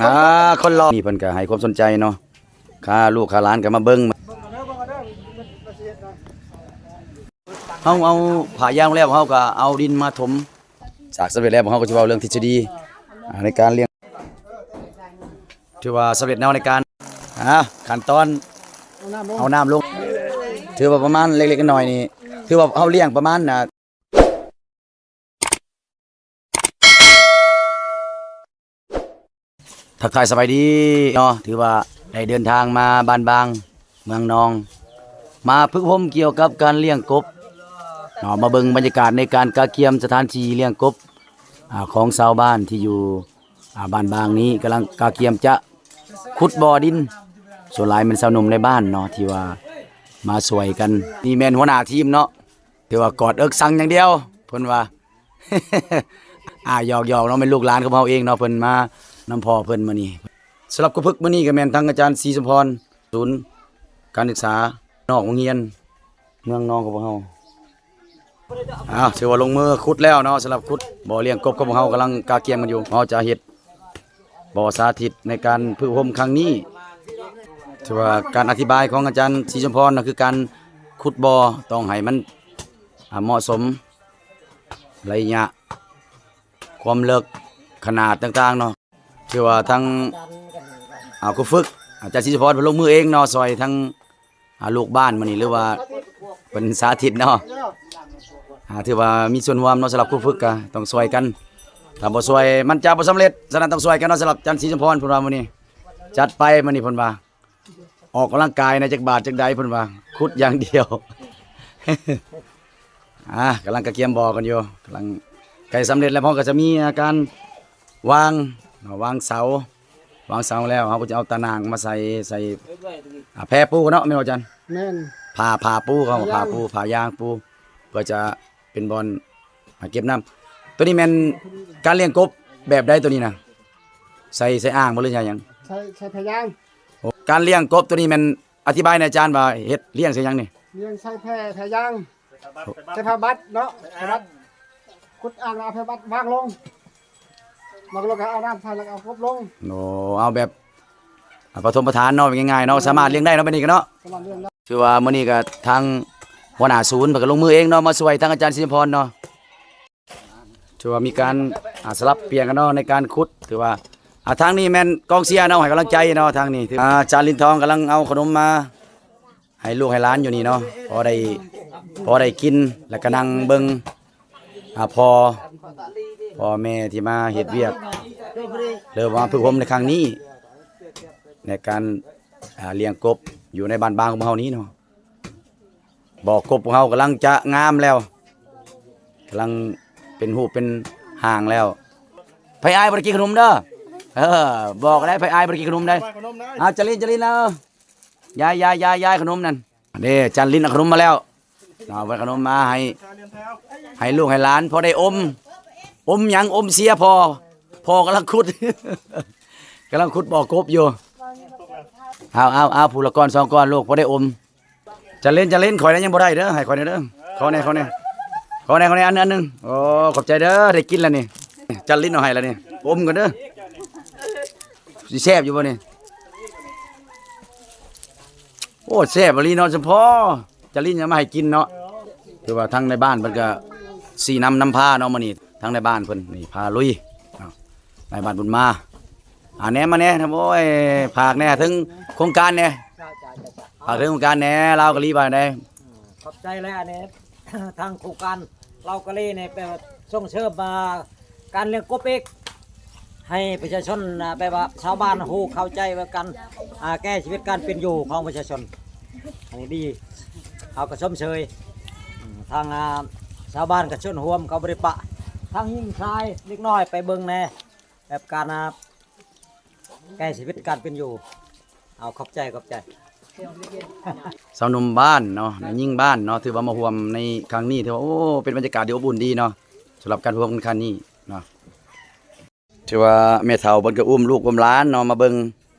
ອ່າ ຄົນລາວນີ້ເພິ່ນກໍໃຫ້ຄວາມສົນໃຈເນາະ ຂ້າລູກຂ້າຫຼານກໍມາເບິ່ງ. ເຮົາເອົາຜ້າຢາງແລ້ວ ເຮົາກໍເອົາດິນມາຖົມ ສາກສຳເລັດແລ້ວ ເຮົາກໍຊິເວົ້າເລື່ອງທິດສະດີ ອ່າ ໃນການລ້ຽງ ຖືວ່າສຳເລັດແລ້ວໃນການ ອ່າ ຂັ້ນຕອນເອົານ້ຳລົງ ຖືວ່າປະມານເລັກໆນ້ອຍໆນີ້ ຖືວ່າເຮົາລ້ຽງປະມານ ອ່າ ທັກທາຍສະບາຍດີເນາະ ຖືວ່າໄດ້ເດີນທາງມາບ້ານບາງ ເມືອງນອງ ມາຝຶກອົບຮົມກ່ຽວກັບການລ້ຽງກົບເນາະ ມາເບິ່ງບັນຍາກາດໃນການກະກຽມສະຖານທີ່ລ້ຽງກົບ ອ່າ ຂອງຊາວບ້ານທີ່ຢູ່ ອ່າ ບ້ານບາງນີ້ກຳລັງກະກຽມຈະຂຸດບໍ່ດິນ ສ່ວນຫຼາຍແມ່ນຊາວໜຸ່ມໃນບ້ານເນາະ ທີ່ວ່າມາຊ່ວຍກັນ ນີ້ແມ່ນຫົວໜ້າທີມເນາະ ຖືວ່າກອດເອິກສັ່ງຢ່າງດຽວ ເພິ່ນວ່າ ອ່າ ຫຍອກໆເນາະ ແມ່ນລູກຫຼານຂອງເຮົາເອງເນາະ ເພິ່ນມານຳພໍ່ເພິ່ນມື້ນີ້. ສຳລັບຄູຝຶກມື້ນີ້ກໍແມ່ນທັງອາຈານສີສົມພອນ ສູນການສຶກສານອກໂຮງຮຽນເມືອງນອງຂອງພວກເຮົາ. ອ້າວ ຖືວ່າລົງມືຂຸດແລ້ວເນາະ ສຳລັບຂຸດບໍ່ລ້ຽງກົບຂອງພວກເຮົາ ກຳລັງກະກຽມກັນຢູ່ ເຮົາຈະເຮັດບໍ່ສາທິດໃນການຝຶກອົບຮົມຄັ້ງນີ້. ຖືວ່າການອະທິບາຍຂອງອາຈານສີສົມພອນນະ ຄືການຂຸດບໍ່ຕ້ອງໃຫ້ມັນ ອ່າ ເໝາະສົມ ໄລຍະ ຄວາມເລິກ ຂະໜາດຕ່າງໆເນາະ ຖືວ່າທັງ ອ່າ ຄູຝຶກ ອາຈານສີສຸພອນ ເພິ່ນລົງມືເອງເນາະ ຊ່ອຍທັງ ອ່າ ລູກບ້ານມື້ນີ້ ຫຼືວ່າເພິ່ນສາທິດເນາະ ອ່າ ຖືວ່າມີສ່ວນຮ່ວມເນາະ ສຳລັບຄູຝຶກກະຕ້ອງຊ່ວຍກັນ ຖ້າບໍ່ຊ່ວຍມັນຈະບໍ່ສຳເລັດ ສະນັ້ນຕ້ອງຊ່ວຍກັນເນາະ ສຳລັບອາຈານສີສຸພອນ ເພິ່ນວ່າມື້ນີ້ ຈັດໄປມື້ນີ້ ເພິ່ນວ່າ ອອກກຳລັງກາຍໃນຈັກບາດຈັກໃດ ເພິ່ນວ່າ ຂຸດຢ່າງດຽວ ອ່າ ກຳລັງກະກຽມບໍ່ກັນຢູ່ ກຳລັງໃກ້ສຳເລັດແລ້ວ ເຮົາກໍຈະມີ ອ່າ ການວາງ ວາງເສົາ ວາງເສົາແລ້ວ ເຮົາກໍຈະເອົາຕາໜ່າງມາໃສ່ ໃສ່ ອ່າ ແພປູເນາະ ແມ່ນບໍ່ອາຈານ? ແມ່ນ ຜ້າ ຜ້າປູ ເຮົາ ຜ້າຢາງ ຜ້າປູ ຜ້າຢາງປູ ເພື່ອຈະ ເປັນບ່ອນ ອ່າ ເກັບນ້ຳ ໂຕນີ້ແມ່ນການລ້ຽງກົບແບບໃດໂຕນີ້ນະ? ໃສ່ ໃສ່ອ່າງບໍ່ ຫຼືໃສ່ຫຍັງ? ໃສ່ ໃສ່ແພຢາງ ໂອ້ ການລ້ຽງກົບໂຕນີ້ແມ່ນ ອະທິບາຍແດ່ອາຈານວ່າເຮັດລ້ຽງໃສ່ຫຍັງນີ້? ລ້ຽງໃສ່ແພ ແພຢາງ ໃສ່ຜ້າບັດເນາະ ຜ້າບັດ ຂຸດອ່າງແລ້ວເອົາຜ້າບັດວາງລົງ ວາງລົງກໍເອົານ້ຳໃສ່ ແລ້ວກໍເອົາກົບລົງ ໂອ້ ເອົາແບບ ອ່າ ປະຖົມປະຖານເນາະ ງ່າຍໆເນາະ ສາມາດລ້ຽງໄດ້ເນາະ ແບບນີ້ກໍເນາະ ສາມາດລ້ຽງໄດ້ ຖືວ່າມື້ນີ້ກໍທາງຫົວໜ້າສູນເພິ່ນກໍລົງມືເອງເນາະ ມາຊ່ວຍທາງອາຈານສິດສະພອນເນາະ ຖືວ່າມີການ ອ່າ ສະຫຼັບປ່ຽນກັນເນາະ ໃນການຂຸດ ຖືວ່າ ອ່າ ທາງນີ້ແມ່ນກອງເຊຍເນາະ ໃຫ້ກຳລັງໃຈເນາະ ທາງນີ້ ອ່າ ອາຈານລິນທອງກຳລັງເອົາຂະໜົມມາໃຫ້ລູກໃຫ້ຫຼານຢູ່ນີ້ເນາະ ພໍໄດ້ ພໍໄດ້ກິນ ແລ້ວກໍນັ່ງເບິ່ງ ອ່າ ພໍ່ ພໍ່ແມ່ທີ່ມາເຮັດວຽກ ຫຼືວ່າຝຶກອົບຮົມໃນຄັ້ງນີ້ ໃນການ ອ່າ ລ້ຽງກົບຢູ່ໃນບ້ານບາງຂອງເຮົານີ້ເນາະ ບໍ່ກົບຂອງເຮົາກຳລັງຈະງາມແລ້ວ ກຳລັງເປັນຮູບເປັນຮ່າງແລ້ວ ໃຜອາຍບໍ່ໄດ້ກິນຂະໜົມເດີ ເອີ ບອກໄດ້ ໃຜອາຍບໍ່ໄດ້ກິນຂະໜົມໄດ້ ເອົາ ຈະລິນ ຈະລິນ ເອົາ ຢາຍ ຢາຍ ຢາຍ ຢາຍ ຂະໜົມນັ້ນ ເດ້ ຈັນລິນເອົາຂະໜົມມາແລ້ວ ເອົາຂະໜົມມາໃຫ້ ໃຫ້ລູກໃຫ້ຫຼານພໍໄດ້ອົມ ອົມຫຍັງ ອົມເຊຍພໍ່ ພໍ່ກຳລັງຂຸດ ກຳລັງຂຸດບໍ່ກົບຢູ່ ເອົາ ເອົາ ເອົາ ຜູ້ລະກ້ອນສອງກ້ອນລູກ ພໍໄດ້ອົມ ຈັນລິນ ຈັນລິນ ຂ້ອຍນະຍັງບໍ່ໄດ້ເດີ ໃຫ້ຂ້ອຍແດ່ເດີ ຂໍແດ່ ຂໍແດ່ ຂໍແດ່ ຂໍແດ່ ອັນໜຶ່ງ ອັນໜຶ່ງ ໂອ້ ຂອບໃຈເດີ ໄດ້ກິນແລ້ວນີ້ ຈັນລິນເອົາໃຫ້ແລ້ວນີ້ ອົມກ່ອນເດີ ຊິແຊບຢູ່ບໍ່ນີ້? ໂອ້ ແຊບອີ່ຫຼີເນາະ ສະເພາະຈະລິນເອົາມາໃຫ້ກິນເນາະ ຖືວ່າທາງໃນບ້ານເພິ່ນກໍຊີ້ນຳນຳພາເນາະ ມື້ນີ້ທາງໃນບ້ານເພິ່ນນີ້ພາລຸຍເນາະ ນາຍບ້ານບຸນມາ ອ່າ ແນມມາແດ່ ໂອ້ຍ ຝາກແດ່ ເຖິງໂຄງການແດ່ ຝາກເຖິງໂຄງການແດ່ ລາວກະລີ ວ່າໃດ? ຂອບໃຈແຫຼະ ອັນນີ້ ທາງໂຄງການລາວກະລີນີ້ ແປວ່າສົ່ງເສີມມາການລ້ຽງກົບອີກ ໃຫ້ປະຊາຊົນ ແປວ່າຊາວບ້ານຮູ້ເຂົ້າໃຈວ່າການ ອ່າ ແກ້ຊີວິດການເປັນຢູ່ຂອງປະຊາຊົນ ອັນນີ້ດີ ເຮົາກໍຊົມເຊີຍ ທາງ ອ່າ ຊາວບ້ານກໍສ່ວນຮ່ວມ ເຂົາບໍ່ໄດ້ປະ ທັງຍິງຊາຍເດັກນ້ອຍໄປເບິ່ງແດ່ ແບບການ ອ່າ ແກ້ຊີວິດການເປັນຢູ່ ເອົາ ຂອບໃຈ ຂອບໃຈ ຊາວໜຸ່ມບ້ານເນາະ ແມ່ຍິງບ້ານເນາະ ຖືວ່າມາຮ່ວມໃນຄັ້ງນີ້ ຖືວ່າ ໂອ້ ເປັນບັນຍາກາດທີ່ອົບອຸ່ນດີເນາະ ສຳລັບການຮ່ວມກັນຄັ້ງນີ້ເນາະ ຖືວ່າແມ່ເຖົ້າເພິ່ນກໍອຸ້ມລູກອຸ້ມຫຼານເນາະ ມາເບິ່ງ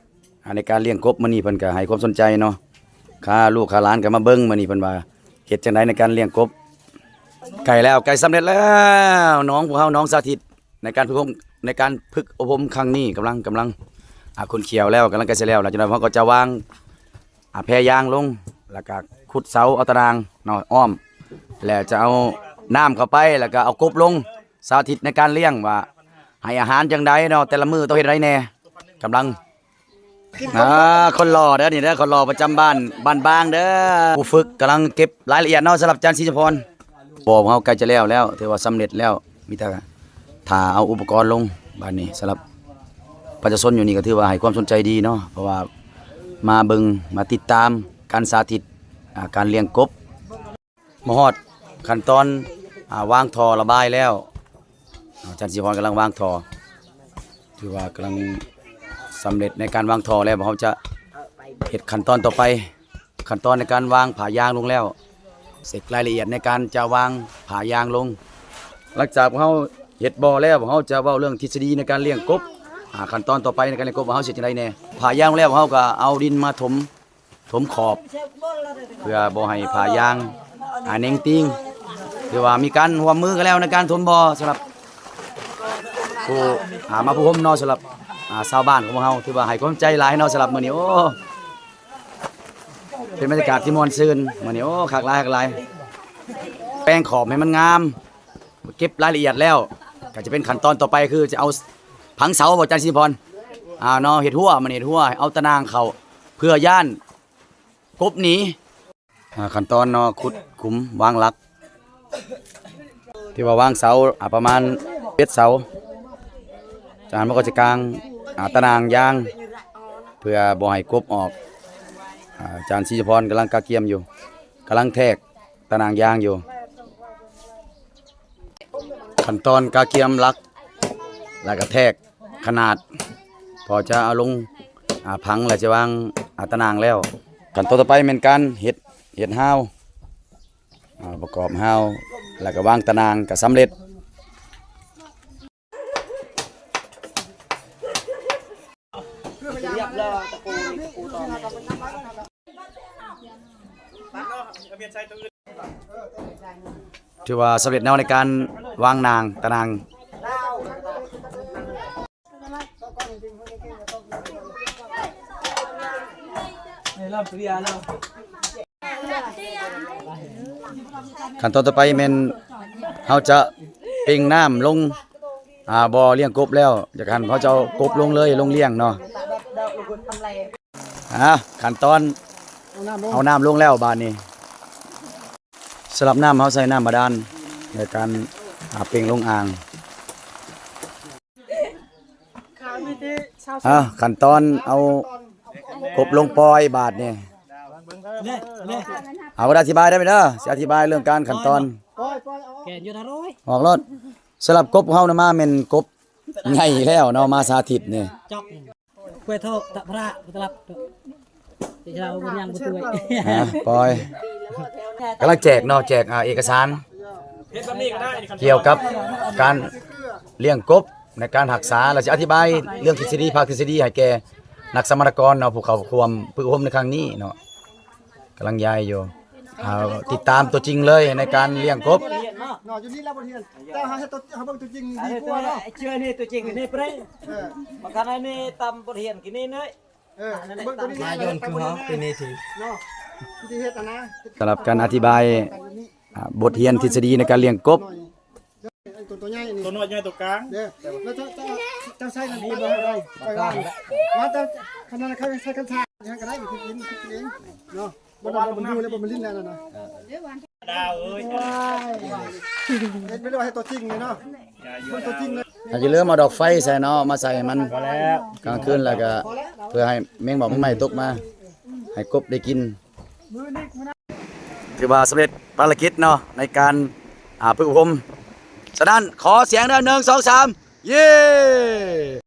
ອ່າ ໃນການລ້ຽງກົບມື້ນີ້ ເພິ່ນກໍໃຫ້ຄວາມສົນໃຈເນາະ ຂ້າລູກຂ້າຫຼານກໍມາເບິ່ງມື້ນີ້ ເພິ່ນວ່າ ເຮັດຈັ່ງໃດໃນການລ້ຽງກົບ? ໃກ້ແລ້ວ, ໃກ້ສຳເລັດແລ້ວ. ນ້ອງພວກເຮົາ, ນ້ອງສາທິດໃນການຝຶກອົບຮົມ, ໃນການຝຶກອົບຮົມຄັ້ງນີ້ ກຳລັງ, ກຳລັງ, ອ່າ, ຂຸ້ນຂ້ຽວແລ້ວ, ກຳລັງໃກ້ຊິແລ້ວ. ແລ້ວຈັກໜ່ອຍເຮົາກໍຈະວາງ, ອ່າ, ແພຢາງລົງ, ແລ້ວກໍຂຸດເສົາເອົາຕາໜ່າງເນາະ ອ້ອມ, ແລ້ວຈະເອົານ້ຳເຂົ້າໄປ, ແລ້ວກໍເອົາກົບລົງ. ສາທິດໃນການລ້ຽງວ່າໃຫ້ອາຫານຈັ່ງໃດເນາະ, ແຕ່ລະມື້ຕ້ອງເຮັດໃດແດ່. ກຳລັງ ອ່າ ຄົນຫຼໍ່ເດີນີ້ເດີ, ຄົນຫຼໍ່ປະຈຳບ້ານ, ບ້ານບາງເດີ. ຜູ້ຝຶກກຳລັງເກັບລາຍລະອຽດເນາະ ສຳລັບຈານສີສະພອນ. ບໍ່ ພວກເຮົາໃກ້ຈະແລ້ວແລ້ວ, ຖືວ່າສຳເລັດແລ້ວ, ມີແຕ່ຖ້າເອົາອຸປະກອນລົງ. ບາດນີ້ສຳລັບປະຊາຊົນຢູ່ນີ້ກໍຖືວ່າໃຫ້ຄວາມສົນໃຈດີເນາະ, ເພາະວ່າມາເບິ່ງ, ມາຕິດຕາມການສາທິດ, ອ່າ, ການລ້ຽງກົບ. ມາຮອດຂັ້ນຕອນ, ອ່າ, ວາງທໍ່ລະບາຍແລ້ວ. ອາຈານສີພອນກຳລັງວາງທໍ່, ຖືວ່າກຳລັງສຳເລັດໃນການວາງທໍ່ແລ້ວ. ເຮົາຈະເຮັດຂັ້ນຕອນຕໍ່ໄປ, ຂັ້ນຕອນໃນການວາງຜ້າຢາງລົງແລ້ວ, ເຊັກລາຍລະອຽດໃນການຈະວາງຜ້າຢາງລົງ. ຫຼັງຈາກພວກເຮົາເຮັດບໍ່ແລ້ວ, ພວກເຮົາຈະເວົ້າເລື່ອງທິດສະດີໃນການລ້ຽງກົບ. ອາ, ຂັ້ນຕອນຕໍ່ໄປໃນການລ້ຽງກົບວ່າເຮົາຊິເຮັດຈັ່ງໃດແດ່. ຜ້າຢາງແລ້ວ, ເຮົາກໍເອົາດິນມາຖົມ ຖົມຂອບ ເພື່ອບໍ່ໃຫ້ຜ້າຢາງ ອາ ເໜັງຕີງ. ຖືວ່າມີການຮ່ວມມືກັນແລ້ວໃນການຖົມບໍ່ ສຳລັບຜູ້ ອາ ມາຝຶກອົບຮົມເນາະ, ສຳລັບ ອາ ຊາວບ້ານຂອງພວກເຮົາ. ຖືວ່າໃຫ້ຄວາມໃຈຫຼາຍເນາະ ສຳລັບມື້ນີ້. ໂອ້ ເປັນບັນຍາກາດທີ່ມ່ວນຊື່ນມື້ນີ້. ໂອ້ ຄັກຫຼາຍ ຄັກຫຼາຍ. ແປງຂອບໃຫ້ມັນງາມ. ເກັບລາຍລະອຽດແລ້ວ ກໍຈະເປັນຂັ້ນຕອນຕໍ່ໄປ ຄືຈະເອົາ ຝັງເສົາບໍ່ ອາຈານສີພອນ? ອ່າ ເນາະ ເຮັດຮົ້ວ ມັນເຮັດຮົ້ວ ເອົາຕາໜ່າງເຂົ້າ ເພື່ອຢ້ານກົບໜີ. ອ່າ ຂັ້ນຕອນເນາະ ຂຸດຂຸມ ວາງຫຼັກ ທີ່ວ່າວາງເສົາ ອ່າ ປະມານເຈັດເສົາ. ຈາກນັ້ນມັນກໍຈະກາງ ອ່າ ຕາໜ່າງຢາງ ເພື່ອບໍ່ໃຫ້ກົບອອກ. ອາຈານສີພອນກຳລັງກະກຽມຢູ່ ກຳລັງແທກ ຕາໜ່າງຢາງຢູ່. ຂັ້ນຕອນກະກຽມຫຼັກ ແລ້ວກະແທກຂະໜາດ ພໍຈະເອົາລົງ ອາ ຝັງ ແລ້ວຈະວາງ ອາ ຕາໜ່າງແລ້ວ. ຂັ້ນຕອນຕໍ່ໄປແມ່ນການເຮັດ ເຮັດຮາວ ອາ ປະກອບຮາວ ແລ້ວກະວາງຕາໜ່າງກະສຳເລັດ. ຖືວ່າສຳເລັດແລ້ວໃນການວາງໜ່າງ ຕາໜ່າງ. ຂັ້ນຕອນຕໍ່ໄປແມ່ນເຮົາຈະເປັ່ງນ້ຳລົງ ອ່າ ບໍ່ລ້ຽງກົບແລ້ວ. ຈາກຫັ້ນເຮົາຈະເອົາກົບລົງເລີຍ ລົງລ້ຽງເນາະ. ອ່າ ຂັ້ນຕອນເອົານ້ຳລົງແລ້ວບາດນີ້. ສຳລັບນ້ຳ ເຮົາໃສ່ນ້ຳບາດານໃນການ ອ່າ ເປັ່ງລົງອ່າງ. ອ່າ ຂັ້ນຕອນເອົາກົບລົງປ່ອຍບາດນີ້. ເອົາ ອະທິບາຍໄດ້ໄໝເດີ? ຊິອະທິບາຍເລື່ອງການຂັ້ນຕອນ. ແກນຢູ່ນະໂລຍ ອອກໂລດ. ສຳລັບກົບຂອງເຮົານະ ມາແມ່ນກົບໃຫຍ່ແລ້ວເນາະ ມາສາທິດນີ້. ຈອກ ກວຍໂທ ຕະພະລະ ຕະລັບ ເຈົ້າ ເຈົ້າ ບໍ່ຍັງບໍ່ຊ່ວຍ. ຮະ ປ່ອຍ ກຳລັງແຈກເນາະ ແຈກ ອ່າ ເອກະສານ ກ່ຽວກັບການລ້ຽງກົບ ໃນການຮັກສາ ແລ້ວຊິອະທິບາຍເລື່ອງທິດສະດີ ພາກທິດສະດີໃຫ້ແກ່ນັກສຳມະນາກອນເນາະ ຜູ້ເຂົ້າຮ່ວມຝຶກອົບຮົມໃນຄັ້ງນີ້ເນາະ. ກຳລັງຢາຍຢູ່ ອ່າ ຕິດຕາມຕົວຈິງເລີຍໃນການລ້ຽງກົບ. ເນາະ ຢູ່ນີ້ລະບົດຮຽນ ແຕ່ເຮົາເຮັດຕົວ ເຮົາເບິ່ງຕົວຈິງດີກວ່າເນາະ. ເຊື່ອນີ້ຕົວຈິງນີ້ເປຣ ເອີ ບັກກະນັ້ນນີ້ຕາມບົດຮຽນກິນນີ້ເນີຍ. ເອີ ເບິ່ງຕົວນີ້ ມາຍົນຄືເຮົາປີນີ້ທີເນາະ ວິທີເຮັດຫັ້ນນະ. ສຳລັບການອະທິບາຍ ອ່າ ບົດຮຽນທິດສະດີໃນການລ້ຽງກົບ. ຕົວ ຕົວໃຫຍ່ນີ້ ຕົວນ້ອຍໃຫຍ່ຕົວກາງເດີ. ແລ້ວເຈົ້າ ເຈົ້າ ເຈົ້າໃຊ້ນັ້ນ ນີ້ ປາກກາ ປາກກາ ວ່າແຕ່ຂະໜາດເຂົາໃຊ້ຄັນສາດຫຍັງກໍໄດ້ ກິນ ກິນເອງເນາະ. ບໍ່ໄດ້ ບໍ່ຢູ່ແລ້ວ ບໍ່ມາຫຼິ້ນແລ້ວນະ. ດາວເອີຍ ເຮັດໄປເລີຍ ໃຫ້ຕົວຈິງເລີຍເນາະ. ເບິ່ງຕົວຈິງເລີຍ. ອ່າ ຢ່າລືມເອົາດອກໄຟໃສ່ເນາະ ມາໃສ່ໃຫ້ມັນ ພໍແລ້ວ ກາງຄືນ ແລ້ວກໍເພື່ອໃຫ້ແມງໝອກແມງໄມ້ຕົກມາ ໃຫ້ກົບໄດ້ກິນ. ຖືວ່າສຳເລັດພາລະກິດເນາະ ໃນການ ອ່າ ຝຶກອົບຮົມ. ສະນັ້ນ ຂໍສຽງເດີ ໜຶ່ງ ສອງ ສາມ ເຢ້!